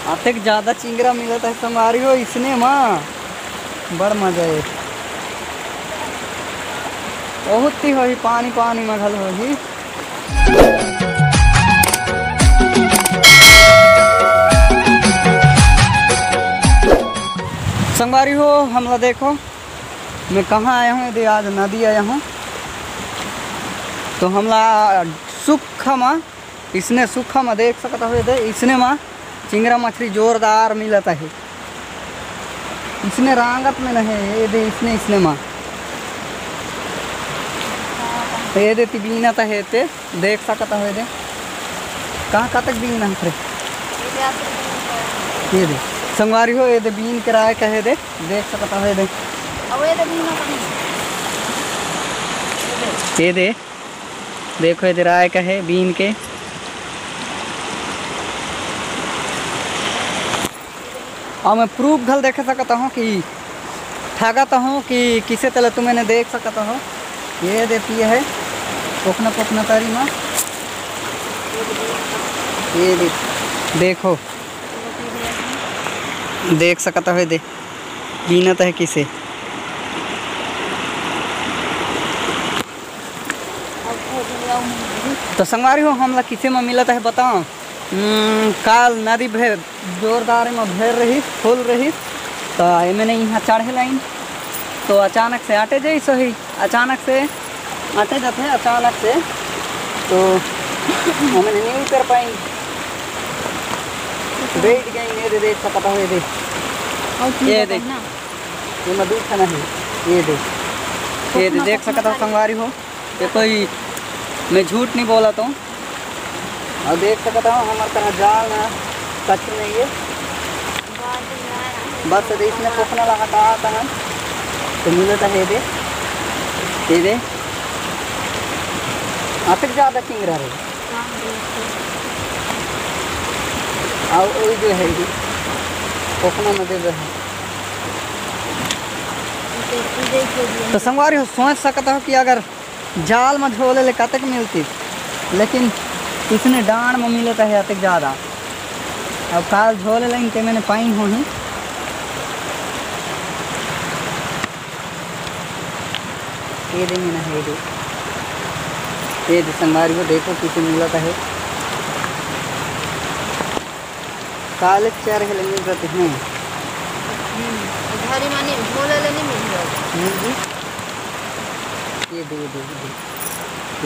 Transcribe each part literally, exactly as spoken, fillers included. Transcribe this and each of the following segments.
अतेक ज्यादा चिंगरा मिलत हे संगवारी हो, इसने मा बड़ मजा हे। बहुत ही होही, पानी पानी मा घल होही। संगवारी हो, हमला देखो, मैं कहाँ आया हूँ, ये दे आज नदी आया हूँ, तो हमला सूखा मा, इसने सूखा मा देख सकत हो, ये दे इसने मा चिंगरा मछली जोरदार मिलत हे। इसने रांगत में नहीं, ये दे इसने, इसने मा, ये दे तिबीनत हे ते। देख सकत हो, ये दे कहाँ कतक बीन हे रे। ये दे संगवारी हो, ये दे बीन के राय कहे दे, देख सकत हो, ये दे। अब ये दे बीन हे। ये दे, देखो, ये दे राय कहे बीन के। अउ मैं प्रूफ घल देख सकत हूँ कि ठगत हूँ कि किसे तले तुमन देख सकत हो। ये दे पिए हे पोखना पोखना तरी मा। ये दे, देखो, देख सकत हो, ये दे बीनत हे किसे। तो संगवारी हो, हमला किसे मा मिलत हे बताओ। हम्म, काल नदी भे-, जोरदार एमा भर रहिस, फुल रहिस, त एमे ने इहाँ चढ़े लाइन, तो अचानक से अटे जइस होही, अचानक से अटे जाथे, अचानक से, तो हमन नइ उतर पाइन, बैठ गइन। ये दे, देख सकत हो, ये दे, अउ ये दे, ना। एमा दू ठन हे, ये दे, ये दे, देख सकत हो संगवारी हो। ये कोई, मैं झूठ नहीं बोला तो। अउ देख सकत हो, हमर करा जाल ना कछु नहीं हे। बस अइसने पोखना ला हटात हन, तो मिलत हे दे, ये दे। अतेक ज्यादा चिंगरा रे। अउ ओही जो हे, पोखना में दे दे। तो संगवारी हो, सोच सकत हो कि अगर जाल म झोले ले कतेक मिलतिस, लेकिन इसने डांड़ म मिलत हे अतेक जादा। अब काल झोले लेन ते मैंने पाइन होही। ये दे मीना हे, ये दे। ये दे संगवारी हो, देखो किसे मिलत हे। काले चार हेले मिल जाते हैं। हम्म, घरे माने झोला ले नहीं मिल रहा। हम्म, जी। ये दे, ये दे, ये दे।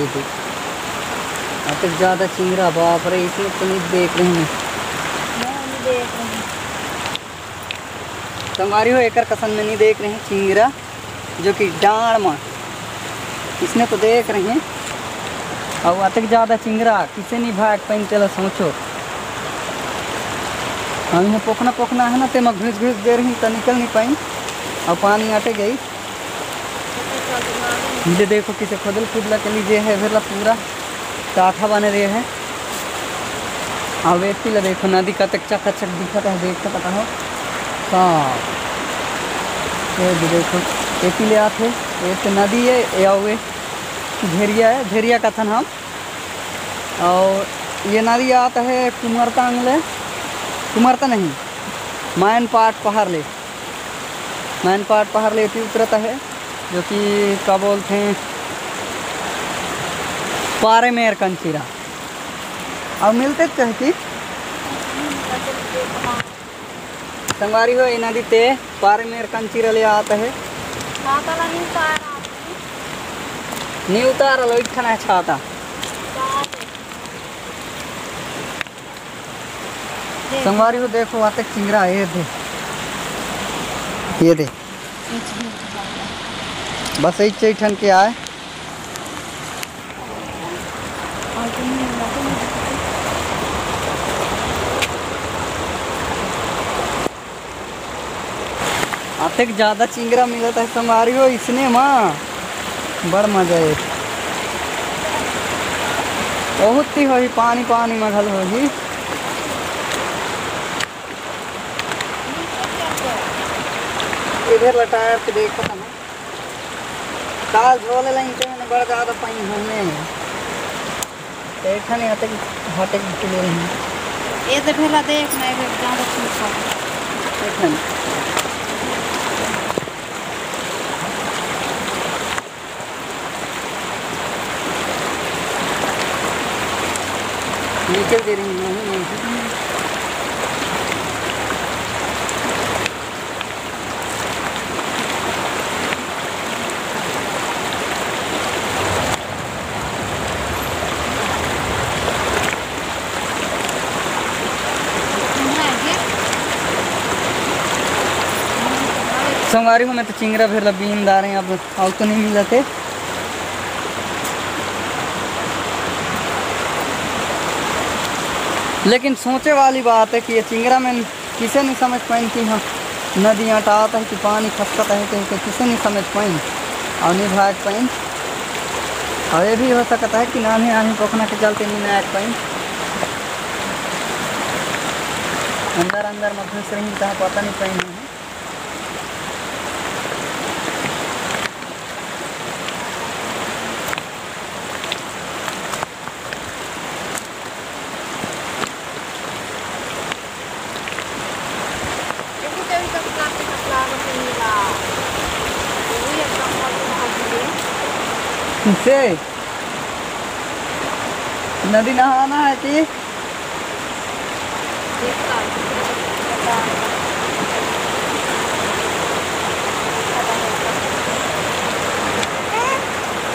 ये दे। अतेक ज्यादा चिंगरा, बाप रे, इसमें तो नहीं देख रहे हैं। मैं नहीं देख रही। संगवारी हो, एकर कसन में नहीं देख रहे हैं चिंगरा। जो कि डांड़ म इसने तो देख रहे हैं। अउ अतेक ज्यादा चिंगरा किसे नहीं भाग पाइन, तेला सोचो। हम इहाँ पोखना, पोखना हे ना, तेमा घुस, घुस दे रही त निकल नहीं पाइन, अउ पानी अटे गई। ये देखो, किसे खुदल, खुदला के लीजे हे, फिर ला पूरा टाठा बने रहे हे। अउ एती ला देखो, नदी कतेक चकाचक दिखत हे, देख सकत हो। हाँ, ये भी देखो, एती ले आथे, ये तो नदी हे, ये अउ ये घेरिया हे, घेरिया कथन हम। अउ ये नदी आत हे कुमरतांग ले, कुमरता नहीं, मायनपाट पहाड़ ले, मायनपाट पहाड़ ले एती उतरत हे। जो कि का बोलथे, पारे मेर कंचीरा। अउ मिलते चहकी। संगवारी हो, एना दीते पारे मेर कंचीरा ले आत हे। छाता ला नहीं उतारा। नहीं उतारा लो, एक ठन हे छाता। संगवारी हो, देखो, अतेक चिंगरा, ये दे, ये दे। बस एक ठन के आए। अतेक ज्यादा चिंगरा मिलत हे संगवारी हो, इसने मा बड़ मजा हे। बहुत ही होही, पानी पानी मा घल होही। इधर लटायर के देखो ना, काल झोले लाइन ते मैंने बड़ा ज्यादा पानी होने। एक ठन अतेक हटेक के ले रही। ए दे भेला देख ना, ए दे जादा ठीक है। देखन। नीचे दे रही हूँ, नहीं, नहीं। संगवारी हो, मैं तो चिंगरा भेर ला बीन डारे हँव, अब अउ तो नहीं मिलत हे। लेकिन सोचे वाली बात है कि ये चिंगरा में किसे नहीं समझ पाइन कि हाँ, नदी अटात है कि पानी खसकत है, कहिके किसे नहीं समझ पाइन अउ नहीं भाग पाइन। अउ ये भी हो सकता है कि नान्हे नान्हे पोखना के चलते नहीं नायक पाइन, अंदर अंदर में घुस रही, कहाँ पता नहीं पाइन। से नदी नहाना है कि?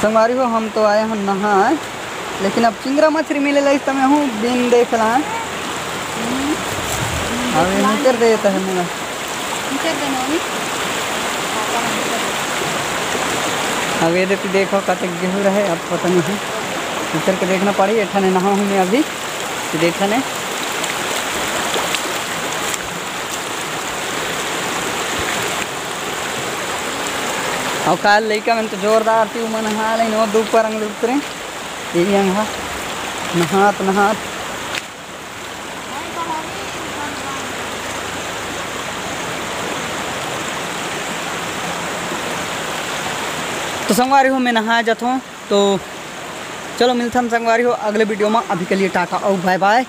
संगवारी हो, हम तो आए हैं नहाए, लेकिन अब चिंगरा मछरी मिले लगिस त मैं हूँ बिन देख ला। अब ये निकर देता है मोला। अब ये देखो, देखो कतक गेहूँ रहे, अब पता नहीं है, निकर के देखना पड़ी। एठा ने नहा हूँ मैं अभी, तो देखा ने। अउ काल लइका मन तो जोरदार थी, उमन नहा लेन, वो दू परंग उतरे। ये अंग हा नहात नहात। तो संगवारी हो, मैं नहाए जात हूँ, तो चलो मिलथन संगवारी हो अगले वीडियो में। अभी के लिए टाटा और बाय बाय।